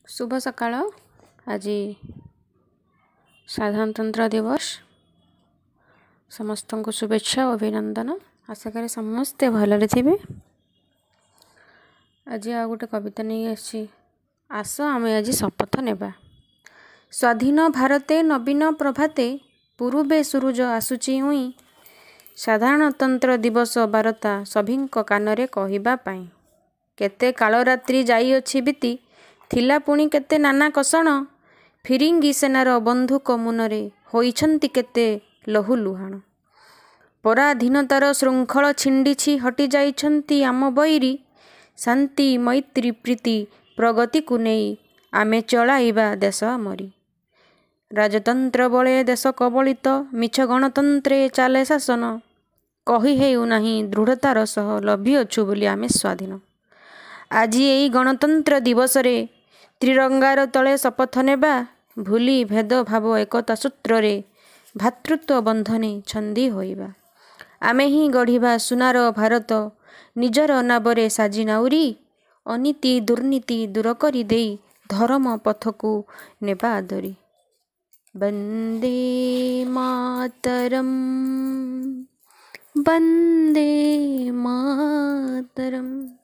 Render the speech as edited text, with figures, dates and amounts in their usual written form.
ଶୁଭ ସକାଳ। ଆଜି ସାଧାରଣତନ୍ତ୍ର ଦିବସ। ସମସ୍ତଙ୍କୁ ଶୁଭେଚ୍ଛା ଓ ଅଭିନନ୍ଦନ। ଆଶା କରେ ସମସ୍ତେ ଭଲରେ ଥିବେ। ଆଜି ଆଉ ଗୋଟେ କବିତା ନେଇ ଆସିଛି। ଆସ ଆମେ ଆଜି ଶପଥ ନେବା। ସ୍ୱାଧୀନ ଭାରତେ ନବୀନ ପ୍ରଭାତେ, ପୂରୁବେ ସୂରୁଜ ଆସୁଛି ଉଇଁ, ସାଧାରଣତନ୍ତ୍ର ଦିବସ ବାରତା ସଭିଙ୍କ କାନରେ କହିବା ପାଇଁ। କେତେ କାଳରାତ୍ରି ଯାଇଅଛି ବିତି, ଥିଲା ପୁଣି କେତେ ନାନା କଷଣ, ଫିରିଙ୍ଗି ସେନାର ବନ୍ଧୁକ ମୁନରେ ହୋଇଛନ୍ତି କେତେ ଲହୁ ଲୁହାଣ। ପରାଧୀନତାର ଶୃଙ୍ଖଳ ଛିଣ୍ଡିଛି, ହଟି ଯାଇଛନ୍ତି ଆମ ବୈରୀ, ଶାନ୍ତି ମୈତ୍ରୀ ପ୍ରୀତି ପ୍ରଗତିକୁ ନେଇ ଆମେ ଚଳାଇବା ଦେଶ ଆମରି। ରାଜତନ୍ତ୍ର ବଳେ ଦେଶ କବଳିତ, ମିଛ ଗଣତନ୍ତ୍ରେ ଚାଲେ ଶାସନ, କହି ହେଉନାହିଁ ଦୃଢ଼ତାର ସହ ଲଭିଅଛୁ ବୋଲି ଆମେ ସ୍ୱାଧୀନ। ଆଜି ଏଇ ଗଣତନ୍ତ୍ର ଦିବସରେ ତ୍ରିରଙ୍ଗାର ତଳେ ଶପଥ ନେବା, ଭୁଲି ଭେଦଭାବ ଏକତା ସୂତ୍ରରେ ଭ୍ରାତୃତ୍ୱ ବନ୍ଧନେ ଛନ୍ଦି ହୋଇବା। ଆମେ ହିଁ ଗଢ଼ିବା ସୁନାର ଭାରତ, ନିଜର ନାବରେ ସାଜି ନାଉରୀ, ଅନୀତି ଦୁର୍ନୀତି ଦୂର କରିଦେଇ ଧରମ ପଥକୁ ନେବା ଆଦରି। ବନ୍ଦେ ମାତରମ୍, ବନ୍ଦେ ମାତରମ୍।